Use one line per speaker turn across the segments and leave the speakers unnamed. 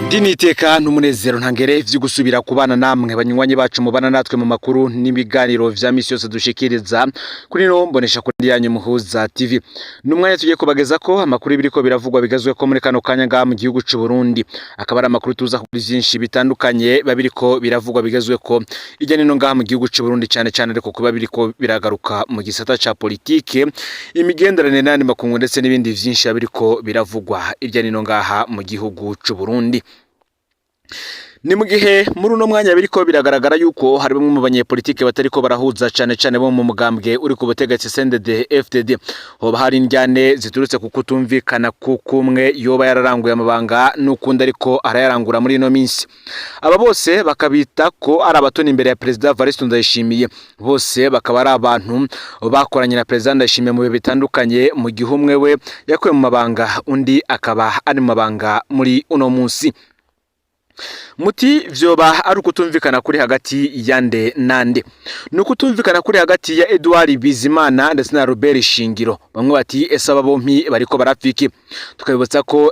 Ndi niteka n'umunezero ntangere vyo gusubira kubana namwe banywanyi bacu mubana natwe mu makuru n'ibiganiro vya misi yose dushikiriza kuri no mbonesha kuri yanyu Muhuza TV. N'umwanya tugiye kubageza ko amakuru biriko biravugwa bigazwe ko muri kano kanya ngaha mu gihugu c'u Burundi, akaba ari amakuru tuza kuri vyinshi bitandukanye babiriko biravugwa bigazwe ko ijya nino ngaha mu gihugu c'u Burundi, cane cane ariko kuba biriko biragaruka mu gisata ca politike, imigenderanire n'ayandi makungu, ndetse n'ibindi vyinshi biriko biravugwa irya nino ngaha mu gihugu c'u Burundi. Ni mu gihe muri uno mwanya biriko biragaragara yuko hari bamwe mu banyepolitike batariko barahuza, cane cane bo mu mugambwe uri ku butegetsi CNDD FDD. Hoba hari indyane ziturutse ku kutumvikana kukumwe yoba yararanguye amabanga n'ukundi ariko arayarangura muri ino minsi. Aba bose bakabita ko ari abatoni imbere ya Perezida Evariste Ndayishimiye, bose bakaba ari abantu bakoranye na Perezida Ndayishimiye mu bihe bitandukanye, mu gihe umwe we yakuwe mu mabanga, undi akaba ari mu mabanga muri uno munsi. Muti vyoba ari ukutumvikana kuri hagati ya nde nande? Ni ukutumvikana kuri hagati ya Edouard Bizimana ndetse na Robert Shingiro. Bamwe bati: "Ese aba bompi bariko barapfiki?" Tukabibutsa ko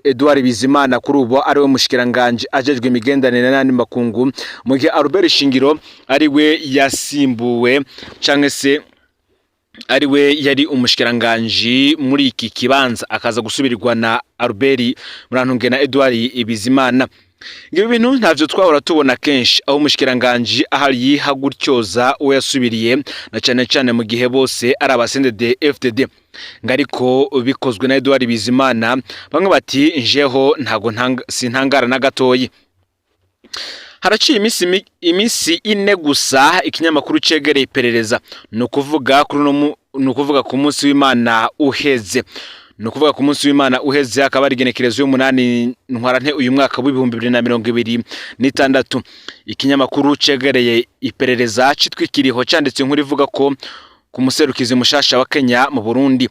Edouard Bizimana kuri ubu ari we mushikiranganje ajejwe imigenderanire n'andi makungu, mu gihe Albert Shingiro ari we yasimbuwe canke se ari we yari umushikiranganji muri iki kibanza, akaza gusubirirwa na Albert Murantunge na Edouard Bizimana. Ibi bintu ntavyo twahora tubona kenshi, aho umushikiranganji ahari yiha gutyoza uwo yasubiriye, na cane cane mu gihe bose ari aba CNDD FDD. Ngo ariko bikozwe na Edouard Bizimana, bamwe bati: "Njeho ntago sintangara na gatoyi." Haraciye iminsi 4 gusa ikinyamakuru cegereye iperereza, ni ukuvuga kuri uno, ni ukuvuga ku munsi w'Imana uheze, ni ukuvuga ku munsi w'Imana uheze, akaba ari igenekerezo y'umunani Ntwarante uyu mwaka w'2026, ikinyamakuru cegereye iperereza citwikiriho canditse inkuru ivuga ko ku muserukizi mushasha wa Kenya mu Burundi.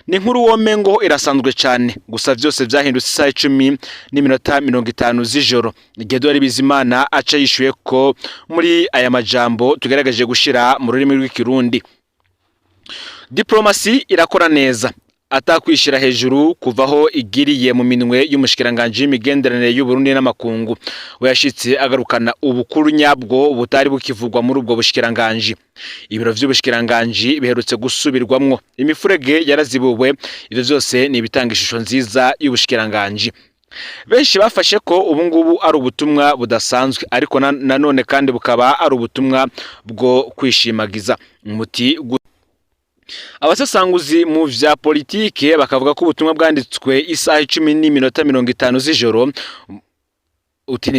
Ni inkuru womengo irasanzwe cyane, gusa vyose vyahindutse isaha 10:50 z'ijoro, igihe Edouard Bizimana aca yishuye ko muri aya majambo tugaragaje gushira mu rurimi rw'Ikirundi: "Diplomasi irakora neza atakwishira hejuru kuva aho igiriye mu minwe y'umushikiranganji w'imigenderanire y'u Burundi n'amakungu. We yashitse agarukana ubukuru nyabwo butari bukivugwa muri ubwo bushikiranganji. Ibiro vy'ubushikiranganji biherutse gusubirwamwo, imifurege yarazibuwe. Ivyo vyose ni ibitanga ishusho nziza y'ubushikiranganji. Benshi bafashe ko ubu ngubu ari ubutumwa budasanzwe, ariko nanone kandi bukaba ari ubutumwa bwo kwishimagiza. Umuti abasasanguzi mu vya politike bakavuga ko ubutumwa bwanditswe isaha 10:50 z'ijoro. Uti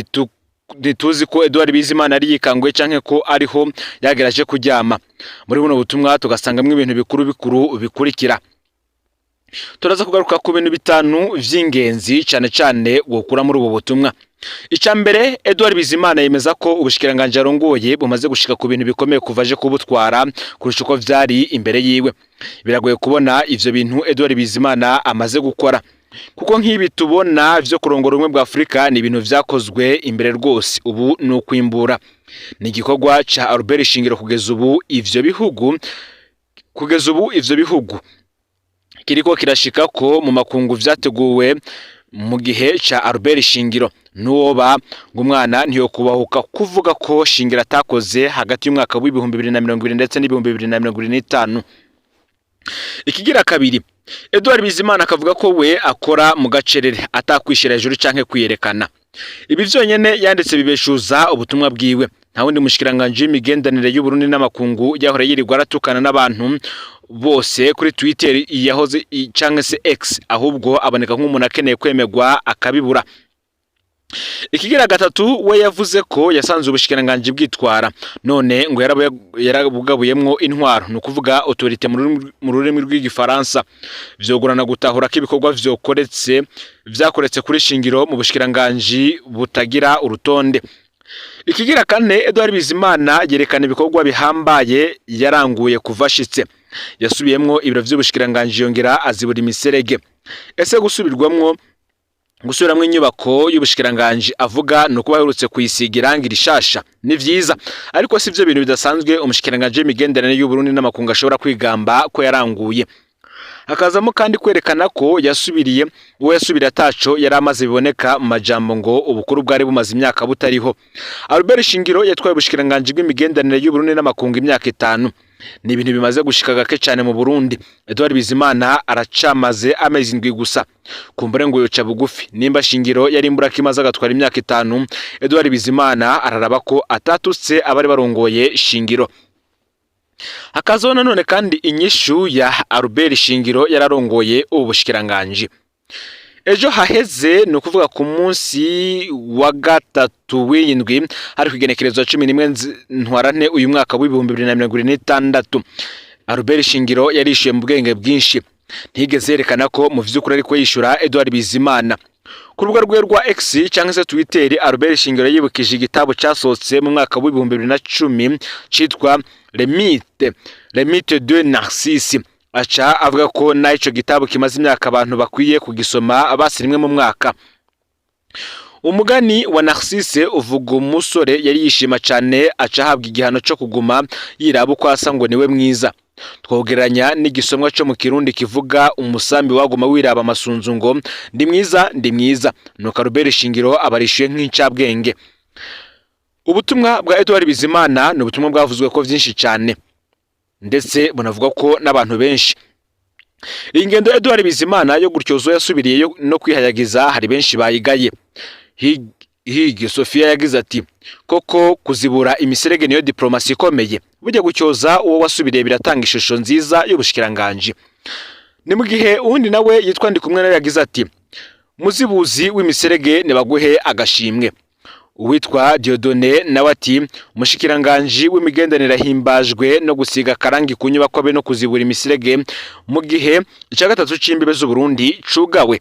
ntituzi ko Edouard Bizimana ari yikanguye canke ko ariho yageraje kuryama. Muri buno butumwa tugasangamwo ibintu bikuru bikuru bikurikira. Turaza kugaruka ku bintu bitanu vy'ingenzi cane cane wokura muri ubu butumwa. Ica mbere, Edouard Bizimana yemeza ko ubushikiranganji arongoye bumaze gushika ku bintu bikomeye kuva aje kubutwara kurusha uko vyari imbere yiwe. Biragoye kubona ivyo bintu Edouard Bizimana amaze gukora, kuko nk'ibi tubona vyo kurongora ubumwe bwa Afurika ni ibintu vyakozwe imbere rwose, ubu ni ukwimbura. Ni igikorwa ca Albert Shingiro. Kugeza ubu ivyo bihugu kiriko kirashika ko mu makungu vyateguwe mu gihe ca Albert Shingiro. Nuwoba ngo umwana ntiyokubahuka kuvuga ko Shingiro atakoze hagati y'umwaka w'2020 ndetse n'2025. Ikigira kabiri, Edouard Bizimana akavuga ko we akora mu gacerere, atakwishira hejuru canke kwiyerekana. Ibi vyonyene yanditse bibeshuza ubutumwa bwiwe. Nta wundi mushikiranganji w'imigenderanire y'u Burundi n'amakungu yahora yirirwa aratukana n'abantu bose kuri Twitter yahoze canke se X, ahubwo aboneka nk'umuntu akeneye kwemerwa akabibura. Ikigira gatatu, we yavuze ko yasanze ubushikiranganji bwitwara, none ngo yarabugabuyemwo intwaro, ni ukuvuga autorité mu rurimi rw'Igifaransa. Vyogorana gutahura ko ibikorwa vyakoretse kuri Shingiro mu bushikiranganji butagira urutonde. Ikigira kane, Edouard Bizimana yerekana ibikorwa bihambaye yaranguye kuva ashitse. Yasubiyemwo ibiro vy'ubushikiranganji, yongera azibura imiserege. Ese gusubiramwo inyubako y'ubushikiranganji avuga ni ukuba aherutse kuyisiga irangi rishasha? Ni vyiza, ariko si vyo bintu bidasanzwe umushikiranganji w'imigenderanire y'u Burundi n'amakungu ashobora kwigamba ko yaranguye. Hakazamo kandi kwerekana ko yasubiriye uwo yasubiriye ataco yari amaze, biboneka mu majambo ngo ubukuru bwari bumaze imyaka butariho. Albert Shingiro yatwaye ubushikiranganji bw'imigenderanire y'Uburundi n'amakungu imyaka 5. Ni ibintu bimaze gushika gake cyane mu Burundi. Edouard Bizimana aracamaze amezi 7 gusa. Kumbure ngo yoca bugufi. Nimba Shingiro yari imburakimaze agatwara imyaka 5, Edouard Bizimana araraba ko atatutse abari barongoye Shingiro. Hakazaho nanone kandi inyishu ya Albert Shingiro yararongoye ubu bushikiranganji. Ejo haheze, ni ukuvuga ku munsi wa gatatu w'indwi, hari ku igenekerezo 11 Ntwarante uyu mwaka w'2026, Albert Shingiro yarishuye mu bwenge bwinshi. Ntigeze yerekana ko mu vy'ukuri ariko yishura Edouard Bizimana. Ku rubuga rwe rwa X cyangwa se Twitter, Albert Shingiro yibukije igitabo cyasohotse mu mwaka w'2010 citwa Le Mythe de Narcisse, aca avuga ko naho ico gitabo kimaze imyaka, abantu bakwiye kugisoma basi rimwe mu mwaka. Umugani wa Narcisse uvuga umusore yari yishima cyane, aca ahabwa igihano cyo kuguma yiraba uko asa ngo niwe mwiza. Twogeranya n'igisomwa cyo mu Kirundi kivuga umusambi waguma wiraba amasunzu ngo ndi mwiza, ndi mwiza. Nuko Albert Shingiro abarishuye nk'incabwenge. Ubutumwa bwa Edouard Bizimana ni ubutumwa bwavuzwe ko vyinshi cyane, ndetse bunavuga ko n'abantu benshi. Iyi ngendo ya Edouard Bizimana yo gutyozo yasubiriye no kwihayagiza, hari benshi bayigaye. Higi Sofia yagize ati: "Koko kuzibura imiserege niyo diplomasi ikomeye. Burya gutyoza uwo wasubiriye biratanga ishusho nziza y'ubushikiranganji." Ni mu gihe uwundi nawe yitwa Ndikumwe nawe yagize ati: "Muzibuzi w'imiserege, nibaguhe agashimwe." Uwitwa Dieudonné nawe ati: "Umushikiranganji w'imigenderanire ahimbajwe no gusiga akarangi ku nyubako be no kuzibura imiserege mu gihe icya gatatu c'imbibe z'Uburundi cugawe."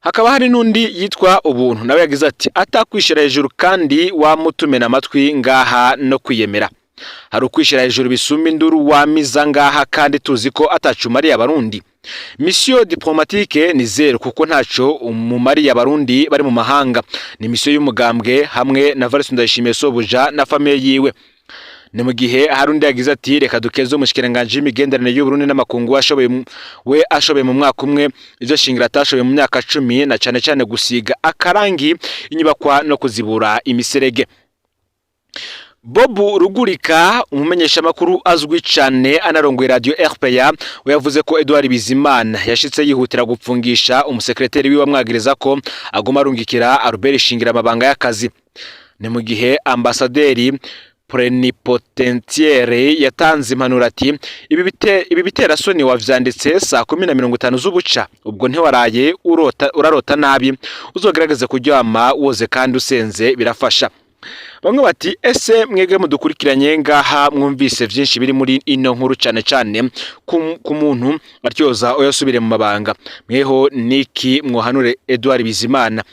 Hakaba hari n'undi yitwa Ubuntu nawe yagize ati: "Atakwishira hejuru kandi wamutumena amatwi ngaha no kwiyemera. Hari ukwishira hejuru bisumba induru wamiza ngaha kandi tuzi ko atacumariye Abarundi. Mission diplomatique ni zéro kuko ntaco umumariye Abarundi bari mu mahanga. Ni mission y'umugambwe hamwe na Evariste Ndayishimiye sobuja na famille yiwe." Ni mu gihe hari undi yagize ati: "Reka dukeze umushikiranganji w'imigenderanire y'Uburundi n'amakungu, ashoboye we ashoboye mu mwaka umwe ivyo Shingira atashoboye mu myaka 10, na cane cane gusiga akarangi inyubakwa no kuzibura imiserege." Bob Rugurika, umumenyeshamakuru azwi cane anarongoye radio RPA, we yavuze ko Edouard Bizimana yashitse yihutira gupfungisha umusekreteri wiwe amwagiriza ko aguma arungikira Albert Shingira amabanga y'akazi. Ni mu gihe ambasaderi plénipotentiaire yatanze impanuro ati: Ibi bitera soni wavyanditse saa 10:50 z'ubuca, ubwo ntiwaraye urota, urarota nabi. Uzogerageze kuryama woze kandi usenze, birafasha." Bamwe bati: "Ese mwebwe mudukurikiranye ngaha mwumvise vyinshi biri muri ino nkuru, cane cane ku muntu atyoza oyasubire mu mabanga, mweho niki mwohanure Edouard Bizimana?"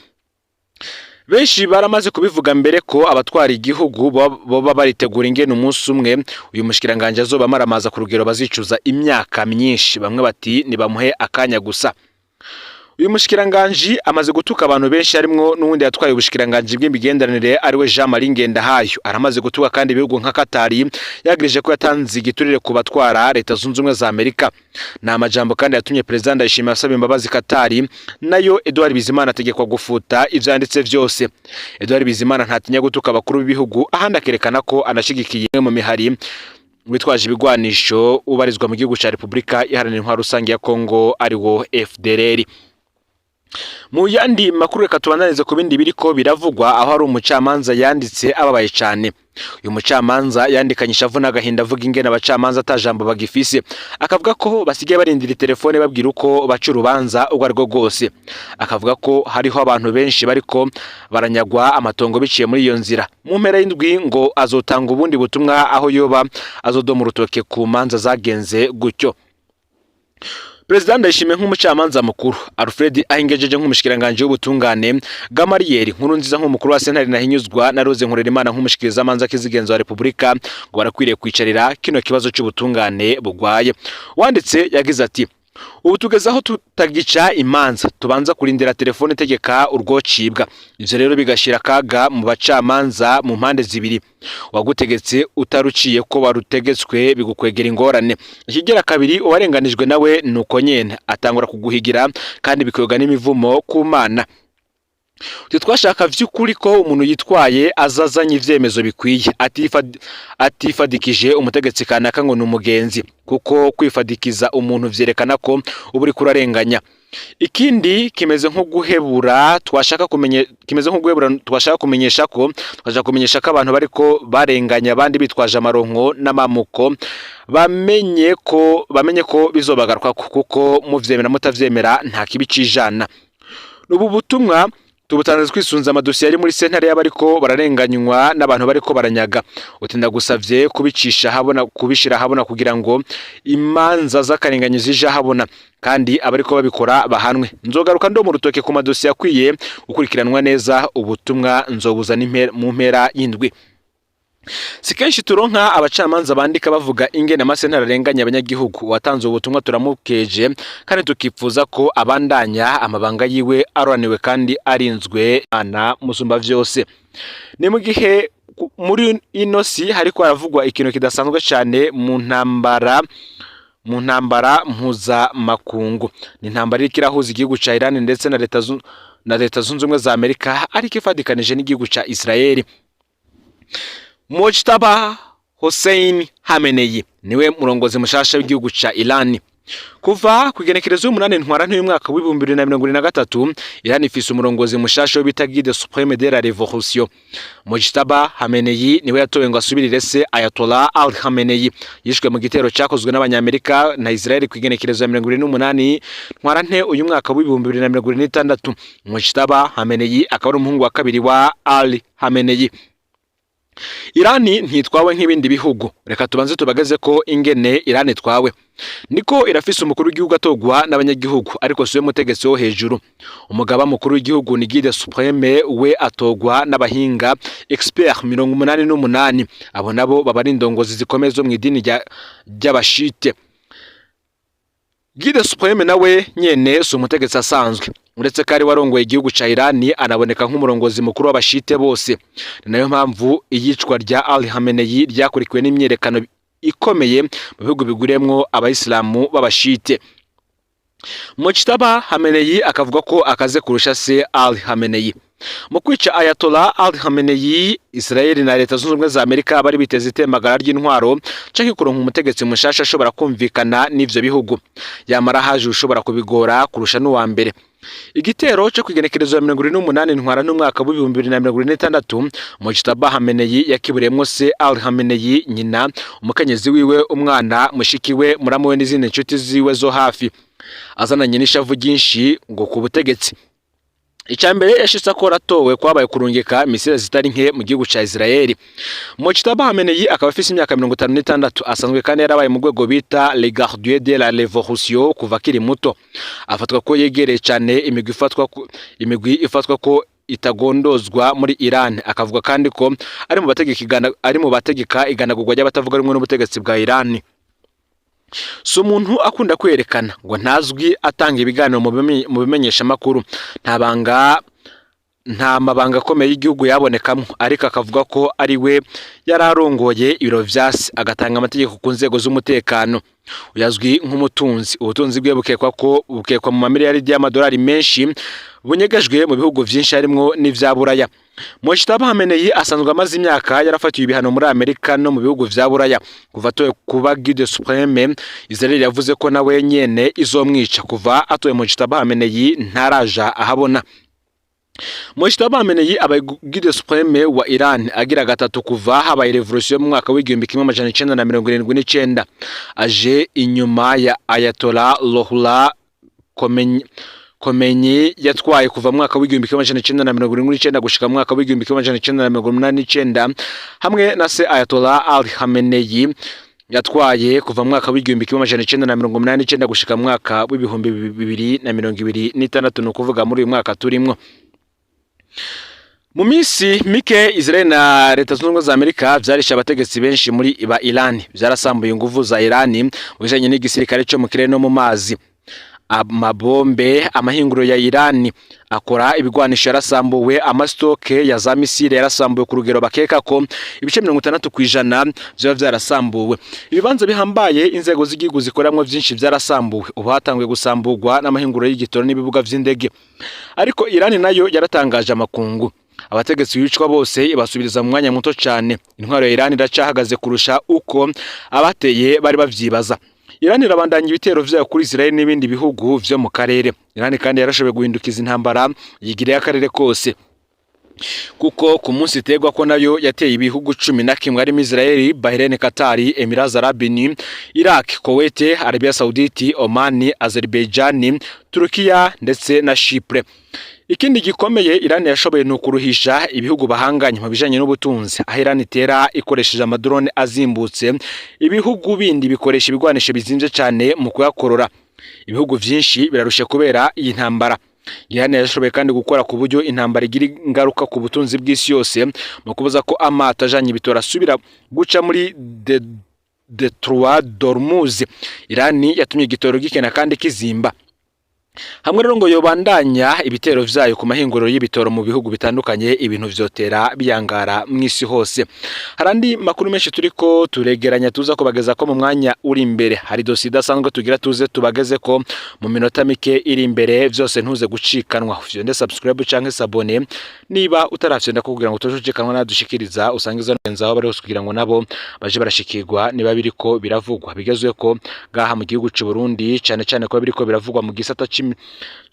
Benshi baramaze kubivuga mbere ko abatwara igihugu boba baritegura ingene umunsi umwe uyu mushikiranganje azoba amaramaza ku rugero bazicuza imyaka myinshi. Bamwe bati: "Nibamuhe akanya gusa." Uyu mushikiranganji amaze gutuka abantu benshi, harimwo n'uwundi yatwaye ubushikiranganji bw'imigenderanire ariwe Jean Marie Ngendahayo. Aramaze gutuka kandi ibihugu nka Katari, yagirije ko yatanze igiturire ku batwara Leta Zunze Ubumwe za Amerika. Ni amajambo kandi yatumye Perezida Ndayishimiye asaba imbabazi Katari, nayo Edouard Bizimana ategekwa gufuta ivyo yanditse vyose. Edouard Bizimana ntatinya gutuka abakuru b'ibihugu, ahandi akerekana ko anashigikiye mu mihari witwaje ibigwanisho ubarizwa mu gihugu ca Repubulika Iharanira Intwaro Rusange ya Kongo, ariwo FDLR. Mu yandi makuru, reka tubandanize ku bindi biriko biravugwa, aho hari umucamanza yanditse ababaye cane. Uyu mucamanza yandikanye ishavu n'agahinda avuga ingene abacamanza atajambo bagifise, akavuga ko basigaye barindira telefone babwira uko baca urubanza ubwo aribwo bwose. Akavuga ko hariho abantu benshi bariko baranyagwa amatongo biciye muri iyo nzira. Mu mpera y'indwi ngo azotanga ubundi butumwa, aho yoba azodoma urutoke ku manza zagenze gutyo. Perezida Ndayishimiye nk'umucamanza mukuru, Alfred Ahingejeje nk'umushikiranganje w'ubutungane, Gamariyeri Nkurunziza nk'umukuru wa sentare Ntahinyuzwa na Rose Nkorerimana nk'umushikirizamanza kizigenza wa Repubulika ngo barakwiriye kwicarira kino kibazo c'ubutungane bugwaye. Wanditse yagize ati: Ubu tugeze aho tutagica imanza, tubanza kurindira telefone itegeka urwocibwa. Ivyo rero bigashira akaga mu bacamanza mu mpande zibiri. Wagutegetse utaruciye ko warutegetswe, bigukwegera ingorane. Ikigera kabiri, uwarenganijwe nawe nuko nyene atangura kuguhigira, kandi bikwega n'imivumo ku Mana. Twashaka vy'ukuri ko umuntu yitwaye azazanye ivyemezo bikwiye, atifadikije umutegetsi kanaka ngo ni umugenzi, kuko kwifadikiza umuntu vyerekana ko uba uriko urarenganya. Ikindi kimeze nko guhebura, twashaka kumenye kimeze nko guhebura, twashaka kumenyesha ko abantu bariko barenganya abandi bitwaje amaronko n'amamuko, bamenye ko bizobagaruka, kuko muvyemera mutavyemera nta kibi cijana. Ubu butumwa tubutanze twisunze amadosiye ari muri sentare y'abariko bararenganywa n'abantu bariko baranyaga. Uti ndagusavye kubicisha habona, kubishira habona, kugira ngo imanza z'akarenganyo zije habona kandi abariko babikora bahanwe. Nzogaruka ndo mu rutoke ku madosiye akwiye gukurikiranwa neza. Ubutumwa nzobuza mu mpera y'indwi. Si kenshi turonka abacamanza bandika bavuga ingene amasentare arenganya abanyagihugu. Uwatanze ubutumwa turamukeje kandi tukipfuza ko abandanya amabanga yiwe aroraniwe kandi arinzwe na Musumba vyose. Ni mu gihe muri ino si hariko haravugwa ikintu kidasanzwe cyane mu ntambara mpuzamakungu. Ni intambara iriko irahuza igihugu ca Iran ndetse na Leta Zunze Ubumwe za Amerika, ariko ifadikanije n'igihugu ca Israeli. Mojtaba Hossein Khamenei niwe murongozi mushasha w'igihugu ca Iran. Kuva ku igenekerezo y'umunani Ntwarante y'umwaka w'2023, Iran ifise umurongozi mushasha wo bita Guide Suprême de la Révolution. Mojtaba Khamenei niwe yatowe ngo asubirire se Ayatollah Ali Khamenei, yishwe mu gitero cakozwe n'Abanyamerika na Israel ku igenekerezo ya 28 Ntwarante uyu mwaka w'2026. Mojtaba Khamenei akaba ari umuhungu wa kabiri wa Ali Khamenei. Irani ntitwawe nk'ibindi bihugu. Reka tubanze tubageze ko ingene Irani itwawe. Niko irafise umukuru w'igihugu atogwa n'abanyagihugu, ariko siwe mutegetsi wo hejuru. Umugaba mukuru w'igihugu ni Guide Suprême, we atogwa n'abahinga expert 88. Abo nabo baba ari indongozi zikomeye zo mu idini ry'abashite. Guide Suprême nawe nyene si umutegetsi asanzwe. Uretse ko ari warongoye igihugu ca Irani, anaboneka nk'umurongozi mukuru w'abashite bose. Ni nayo mpamvu iyicwa rya Ali Khamenei ryakurikiwe n'imyerekano ikomeye mu bihugu bigwiriyemwo abayisilamu b'abashite. Mojtaba Khamenei akavuga ko akaze kurusha se Ali Khamenei. Mu kwica Ayatollah Ali Khamenei, Israel na Leta Zunze Ubumwe za Amerika bari biteze itembagara ry'intwaro canke kuronka umutegetsi mushasha ashobora kumvikana n'ivyo bihugu. Yamara haje ushobora kubigora kurusha n'uwa mbere. Igitero cyo kwigenekerezo ya 78 Ntwarante n'umwaka w'2026, Mojtaba Khamenei yakiburiyemwo se Ali Khamenei, nyina, umukenyezi wiwe, umwana, mushiki we, muramu we n'izindi nshuti ziwe zo hafi, azananye n'ishavu ryinshi ngo ku butegetsi. Icya mbere yashitse akora atowe kwabaye kurungika misile zitari nke mu gihugu ca Israeli. Mojtaba Khamenei akaba afise imyaka 56, asanzwe kandi yarabaye mu rwego bita Les Gardiens de la Révolution kuva akiri muto. Afatwa ko yegereye cyane imigwi ifatwa ko itagondozwa muri Iran. Akavuga kandi ko ari mu bategeka iganagurwa ry'abatavuga rumwe n'ubutegetsi bwa Iran. Si umuntu akunda kwerekana, ngo ntazwi atanga ibiganiro mu bimenyeshamakuru, nta banga, nta mabanga akomeye y'igihugu yabonekamo, ariko akavuga ko ari we yari arongoye ibiro vya se, agatanga amategeko ku nzego z'umutekano. Uyazwi nk'umutunzi. Ubutunzi bwe bukekwa ko bukekwa mu mamiliyaridi y'amadolari menshi bunyegejwe mu bihugu vyinshi, harimwo n'ivya Buraya. Mojtaba Khamenei asanzwe amaze imyaka yarafatiwe ibihano muri Amerika no mu bihugu vya Buraya. Kuva atowe kuba Guide Suprême, Israel yavuze ko nawe nyene izomwica. Kuva atowe, Mojtaba Khamenei ntaraja ahabona. Mojtaba Khamenei abaye Guide Suprême wa Iran agira gatatu kuva habaye revolution mu mwaka w'1979. Aje inyuma ya Ayatollah Ruhollah Khomeini yatwaye kuva mu mwaka w'1979 gushika mu mwaka w'1989, hamwe na se Ayatollah Ali Khamenei yatwaye kuva mu mwaka w'1989 gushika mu mwaka w'2026, ni ukuvuga muri uyu mwaka turimwo. Mu minsi mike, Israel na Leta Zunze Ubumwe za Amerika vyarishe abategetsi benshi muri ba Iran. Vyarasambuye inguvu za Iran mu bijanye n'igisirikare co mu kirere no mu mazi. Amabombe, amahinguro ya Irani akora ibigwanisho yarasambuwe, amastoke ya za misile yarasambuwe ku rugero bakeka ko ibice 60% vyoba vyarasambuwe. Ibibanza bihambaye inzego z'igihugu zikoramwo vyinshi vyarasambuwe. Ubu hatanguye gusamburwa n'amahinguro y'igitoro n'ibibuga vy'indege. Ariko Irani nayo yaratangaje amakungu. Abategetsi bicwa bose ibasubiriza mu mwanya muto cane. Intwaro ya Irani iracahagaze kurusha uko abateye bari bavyibaza. Irani irabandanya ibitero vyayo kuri Israel n'ibindi bihugu vyo mu karere. Irani kandi yarashoboye guhindukiza intambara yigiriye akarere kose, kuko ku munsi iterwa ko nayo yateye ibihugu 11 harimo Israel, Bahrain, Qatar, Emirates Arabes Unis, Iraq, Kuwait, Arabia Saudite, Oman, Azerbaijan, Turukiya ndetse na Chypre. Ikindi gikomeye Iran yashoboye ni ukuruhisha ibihugu bahanganye mu bijanye n'ubutunzi, aho Iran itera ikoresheje amadrone azimbutse, ibihugu bindi bikoresha ibigwanisho bizimvye cane mu kuyakorora. Ibihugu vyinshi birarushe kubera iyi ntambara. Iran yashoboye kandi gukora ku buryo intambara igira ingaruka ku butunzi bw'isi yose mu kubuza ko amato ajanye ibitoro asubira guca muri Détroit d'Hormuz. Iran yatumye igitoro gikena kandi kizimba. Hamwe rero ngo yobandanya ibitero vyayo ku mahinguriro y'ibitoro mu bihugu bitandukanye, ibintu vyotera biyangara mw'isi hose. Hari andi makuru menshi turiko turegeranya tuza kubageza ko mu mwanya uri imbere. Hari dosiye idasanzwe tugira tuze tubageze ko mu minota mike iri imbere. Vyose ntuze gucikanwa. Ufyonde subscribe canke s'abonner niba utarafyonda, kugira ngo utaje ucikanwa nadushikiriza, usangiza n'abagenzi aho bari hose kugira ngo nabo baje barashikirwa niba biriko biravugwa bigezwe ko ngaha mu gihugu c'u Burundi, cane cane ko biriko biravugwa mu gisata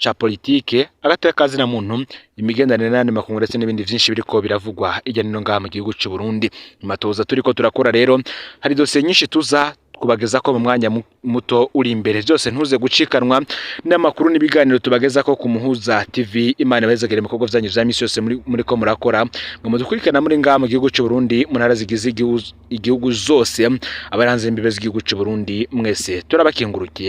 ca politike, agateka kazina muntu, imigenderanire n'ayandi makungu, ndetse n'ibindi vyinshi biriko biravugwa irya nino ngaha mu gihugu c'u Burundi. Mu matoza turiko turakora rero, hari dosiye nyinshi tuza kubageza ko mu mwanya muto uri imbere. Byose ntuze gucikanwa n'amakuru n'ibiganiro tubageza ko ku Muhuza TV. Imana ibahezagire mu bikorwa vyanyu vya misi yose muri ko murakora, ngo mudukurikirana muri ngaha mu gihugu c'u Burundi, mu ntara zigize igihugu zose, abari hanze y'imbibe z'igihugu c'u Burundi, mwese turabakengurukiye.